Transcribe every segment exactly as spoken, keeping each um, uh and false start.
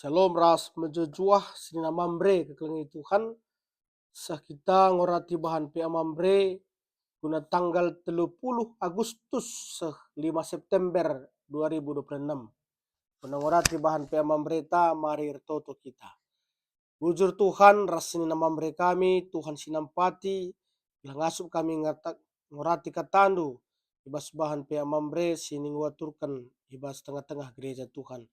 Shalom ras mejuah-juah senina Mamre kekelengen Tuhan. Seh kita ngorati bahan P A Mamre guna tanggal telu puluh Agustus seh lima September dua ribu dua puluh enam. Guna ngorati bahan P A Mamre ta, mari ertoto kita. Bujur Tuhan ras senina Mamre kami, Tuhan si nampati, gelah ngasup kami ngata-, ngorati kataNdu i bas bahan P A Mamre si enggo aturken i bas tengah-tengah gereja Tuhan.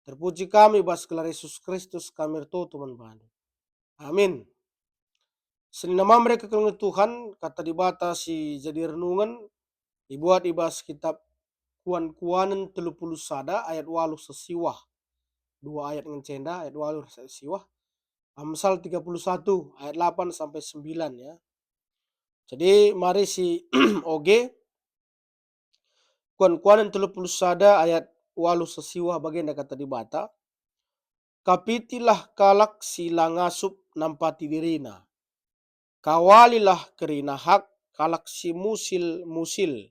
Terpuji kami i bas gelar Yesus Kristus kami ertoto man baNdu. Amin. Senina Mamre kekelengen Tuhan, kata Dibata si jadi renungen, ibuat i bas kitab Kuan-kuanen telu puluh sada ayat waluh seh siwah. Dua ayat ngenca enda, ayat waluh ras ayat siwah. Amsal tiga puluh satu ayat lapan sampai sembilan, ya. Jadi mari si oge, Kuan-kuanen telu puluh sada ayat waluh seh siwah, bagenda kata Dibata, "Kapitilah kalak si la ngasup nampati dirina. Kawalilah kerina hak kalak si musil-musil.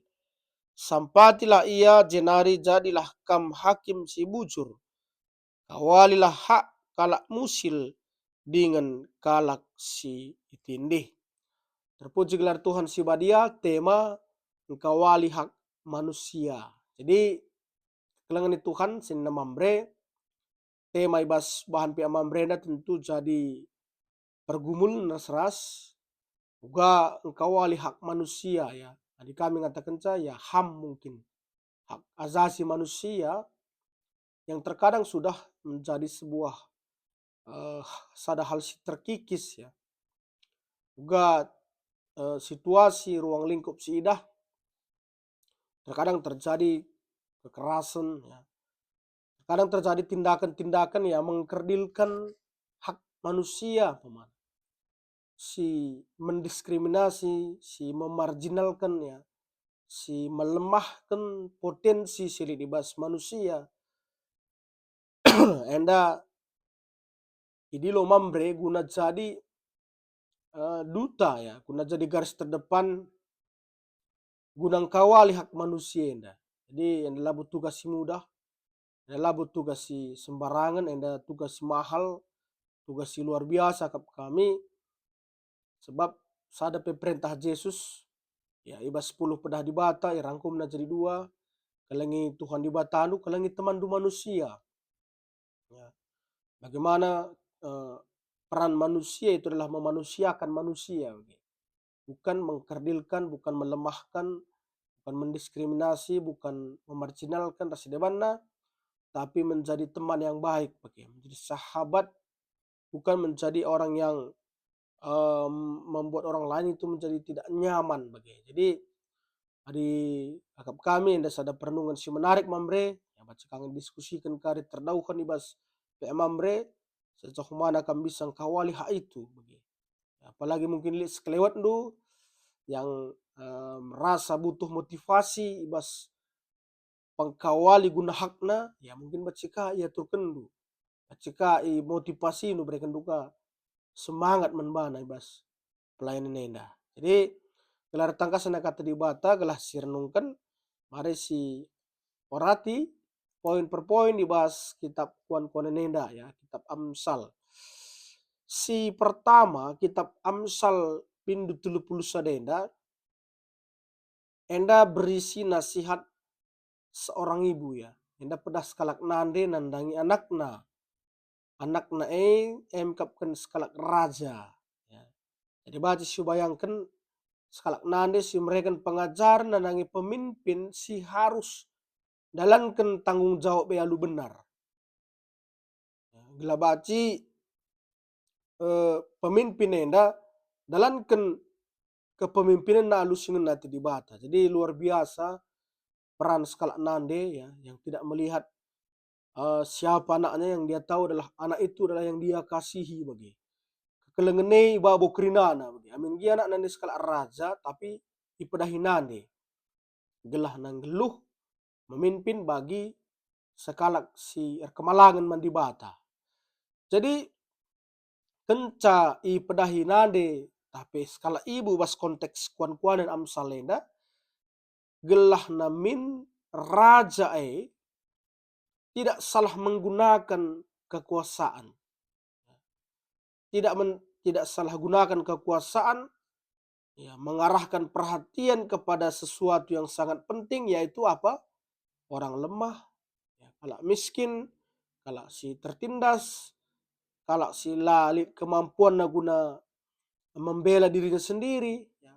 Sampatilah ia, jenari jadilah kam hakim si bujur. Kawalilah hak kalak musil dingen kalak si itindih." Terpuji gelar Tuhan si badia, tema engkawali hak manusia. Jadi, kekelengen Tuhan senina Mamre, tema i bas bahan P A Mamre enda tentu jadi pergumulen ras-ras uga engkawali hak manusia, ya. Adi kami ngatakenca, ya, HAM mungkin, hak asasi manusia yang terkadang sudah menjadi sebuah, eh, sada hal si terkikis, ya. Uga, eh, situasi ruang lingkup si idah, terkadang terjadi kekerasan, ya. Terkadang terjadi tindakan-tindakan yang mengkerdilkan hak manusia, umpamana. Si mendiskriminasi, si memarjinalkan, ya, si melemahkan potensi si lit i bas manusia. Enda idilo Mamre guna jadi, eh, duta, ya, guna jadi garis terdepan guna engkawali hak manusia enda. Jadi, enda labo tugas si mudah, enda labo tugas si sembarangen, enda tugas si mahal, tugas si luar biasa akap kami, sebab sada pe perentah Jesus, ya, i bas sepuluh pedah Dibata, irangkumna jadi dua, "Kelengi Tuhan Dibatandu, kelengi temanndu manusia." Ya. Bagaimana, eh, peran manusia itu adalah memanusiakan manusia, begitu. Bukan mengkerdilkan, bukan melemahkan, bukan mendiskriminasi, bukan memarjinalkan ras si debanna, tapi menjadi teman yang baik, begitu. Menjadi sahabat, bukan menjadi orang yang, em, membuat orang lain itu menjadi tidak nyaman, begitu. Jadi, adi akap kami enda sada perenungen si menarik, Mamre, ya, banci kami diskusiken kari terdauhen i bas P A Mamre, sejauh mana kam bisa engkawali hak itu, bagi. Ya, apalagi mungkin lit sekelewetndu yang, eh, merasa butuh motivasi i bas pengkawali guna hakna, ya, mungkin banci ka iaturkenndu, banci ka imotivasindu, berekenndu ka semangat man bana i bas pelayanan enda. Jadi, gelah ertangkas nina kata Dibata, gelah sirenungken, mari si orati poin per poin i bas kitab Kuan-kuanen enda, ya, kitab Amsal. Si pertama, kitab Amsal bindu telu puluh sada enda, enda berisi nasihat seorang ibu, ya. Enda pedah sekalak nande nandangi anakna. Anakna e, e mekapken sekalak raja, ya. Jadi banci sibayangken sekalak nande si mereken pengajaren nandangi pemimpin si harus dalanken tanggung jawab e alu benar. Gelah banci, eh, pemimpin enda dalanken kepemimpinenna alu si ngena ate Dibata. Jadi luar biasa peran sekalak nande, ya, yang tidak melihat, eh, siapa anaknya, yang dia tahu adalah anak itu adalah yang dia kasihi, bage. Kekelengen e i babo kerinana, bage. Amin gia anak nande sekalak raja, tapi ipedahi nande gelah nggeluh memimpin bagi sekalak si erkemalangen man Dibata. Jadi, kenca ipedahi nande tah pe sekalak ibu bas konteks Kuan-kuanen Amsal enda, gelah namin raja e tidak salah menggunakan kekuasaan. Tidak men-, tidak salah gunakan kekuasaan, ya, mengarahkan perhatian kepada sesuatu yang sangat penting, yaitu apa? Orang lemah, ya, kalak miskin, kalak si tertindas, kalak si la lit kemampuanna guna membela dirinya sendiri, ya.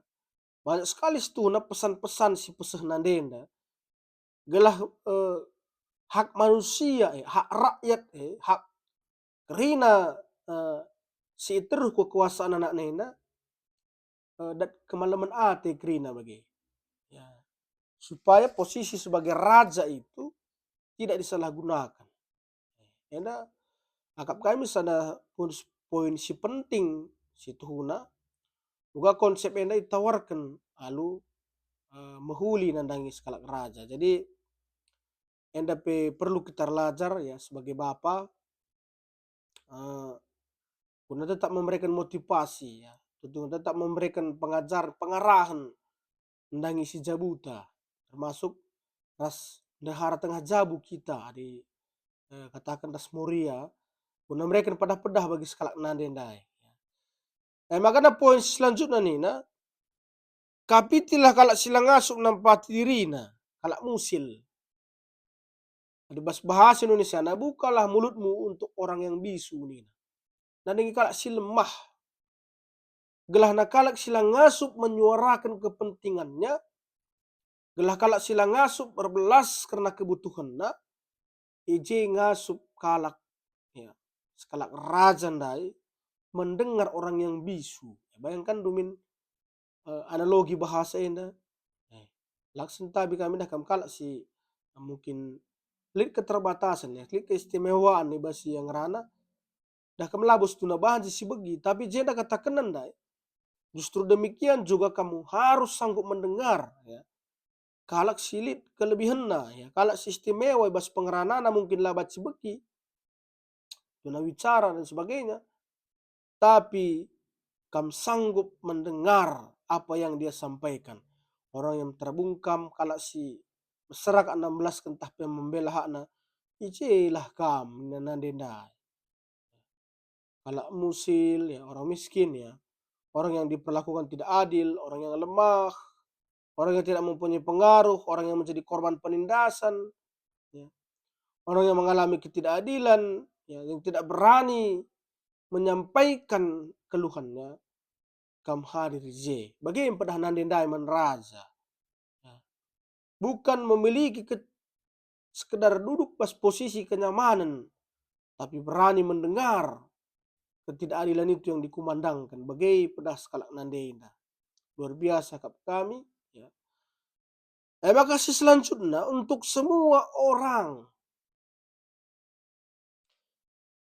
Banyak sekali situhuna pesan-pesan si peseh nandenda. Gelah, eh, hak manusia, eh, hak rakyat, eh, hak kerina, eh, si iteruh kekuasaan anak nena, eh, dat kemalemen ate kerina bage. Ya. Supaya posisi sebagai raja itu tidak disalahgunakan. Enda akap kami sada poin, poin si penting situhuna, uga konsep enda itawarken alu, eh, mehuli nandangi sekalak raja. Jadi, enda pe perlu kita erlajar, ya, sebagai bapa, eh, guna tetap memberikan motivasi, ya, tentu tetap memberikan pengajar, pengarahan nandangi si jabuta, termasuk ras ndehara tengah jabu kita adi, eh, kataken ras Moria, guna mereken pedah-pedah bagi sekalak nande ndai. E maka poin si selanjutna nina, kapitilah kalak si la ngasup nampati dirina, kalak musil. Adi bas bahasa Indonesiana, bukalah mulutmu untuk orang yang bisu, nina. Nandangi kalak si lemah. Gelahna kalak si la ngasup menyuaraken kepentingannya, gelah kalak si la ngasup erbelas kerna kebutuhenna, i je ngasup kalak, ya, sekalak raja ndai mendengar orang yang bisu. Bayangkan dumin, eh, analogi bahasa enda. Eh, laksen tabi kami dah kam kalak si mungkin lit keterbatasan, ya, lit keistimewaan i bas ia ngerana, dah kam labo situhuna banci sibegi, tapi jenda katakenna ndai, justru demikian juga kamu harus sanggup mendengar, ya, kalak si lit kelebihenna, ya, kalak si istimewa i bas pengeranana mungkin la banci sibegi, tuna wicara dan sebagainya, tapi kam sanggup mendengar apa yang dia sampaikan. Orang yang terabungkam, kalak si meserak enda mbelasken tah pe membela hakna, i jelah kam nina nande ndai. Kalak musil, ya, orang miskin, ya, orang yang diperlakukan tidak adil, orang yang lemah, orang yang tidak mempunyai pengaruh, orang yang menjadi korban penindasan, ya, orang yang mengalami ketidakadilan, ya, yang tidak berani menyampaikan keluhannya, kam hadir i je. Bage mpedah nande ndai man raja. Ya. Bukan memiliki ke-, sekedar duduk bas posisi kenyamanan, tapi berani mendengar ketidakadilan itu yang dikumandangkan. Bage pedah sekalak nande enda. Luar biasa kap kami, ya. E maka si selanjutna untuk semua orang.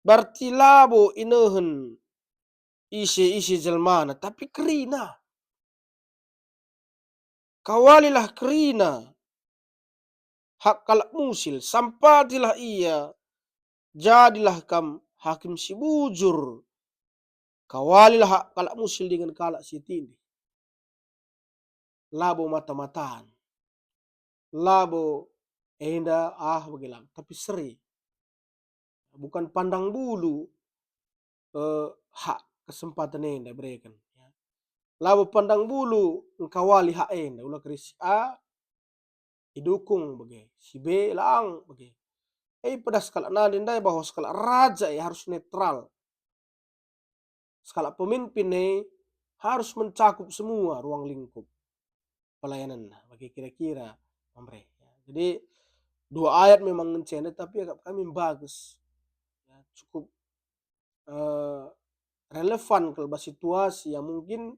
Berarti labo inehen ise-ise jelmana, tapi kerina. Kawalilah kerina hak kalak musil, sampatilah ia, jadilah kam hakim si bujur. Kawalilah hak kalak musil dingen kalak si tindih. Labo mata-matan. Labo enda, ah, bage labo, tapi seri. Bukan pandang bulu, eh, hak kesempatan enda bereken, ya. Labo pandang bulu engkawali hak enda, ula keri si A idukung bage, si B lang bage. Eh, pedah sekalak nande ndai bahwa sekalak raja, eh, harus netral. Sekalak pemimpin, eh, harus mencakup semua ruang lingkup pelayananna, bage kira-kira, Mamre. Jadi, dua ayat memang ngenca enda, tapi akap kami bagus. Ya, cukup, eh, relevan kal bas situasi yang mungkin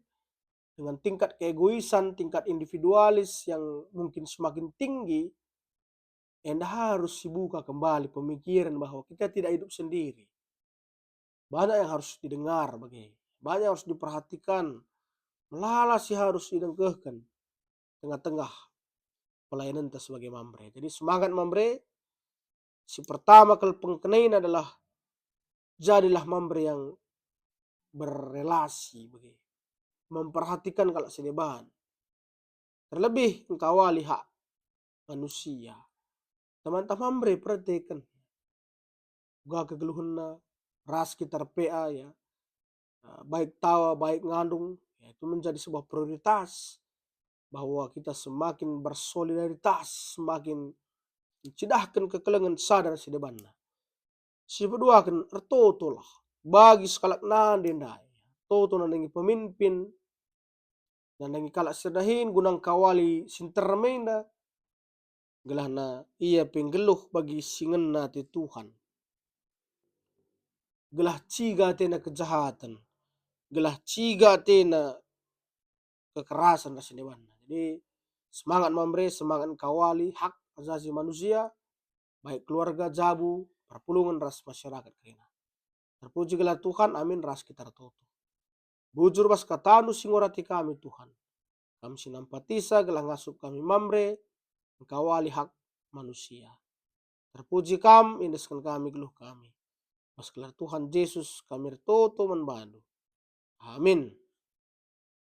dengan tingkat keegoisan, tingkat individualis yang mungkin semakin tinggi, enda harus sibuka kembali pemikiran bahwa kita tidak hidup sendiri. Banyak yang harus didengar bage, banyak yang harus diperhatikan, melala si harus didengkehken tengah-tengah pelayananta sebagai Mamre. Jadi semangat Mamre, si pertama kal pengkenaina adalah jadilah Mamre yang berrelasi bage, memperhatikan kalak si deban. Terlebih engkawali hak manusia. Teman-teman Mamre perhatikan. uga kegeluhenna, ras kita erpea, ya, eh, baik tawa, baik ngandung, ya, itu menjadi sebuah prioritas bahwa kita semakin bersolidaritas, semakin ncidahken kekelengen sada ras si debanna. Si peduaken, ertotolah bagi sekalak nande ndai, toto nandangi pemimpin, nandangi kalak si erdahin guna ngkawali si nterem enda, gelahna ia pe nggeluh bagi si ngena ate Tuhan. Gelah ciga atena kejahaten, gelah ciga atena kekerasan ras si debanna. Jadi, semangat Mamre, semangat ngkawali hak asasi manusia, baik keluarga, jabu, perpulungen ras masyarakat kerina. Terpuji gelar Tuhan, amin, ras kita ertoto. Bujur bas kataNdu si ngurati kami, Tuhan. Kam si nampatisa gelah ngasup kami Mamre, ngkawali hak manusia. Terpuji Kam, iendesken kami geluh kami. Bas gelar Tuhan Jesus kami ertoto man baNdu. Amin.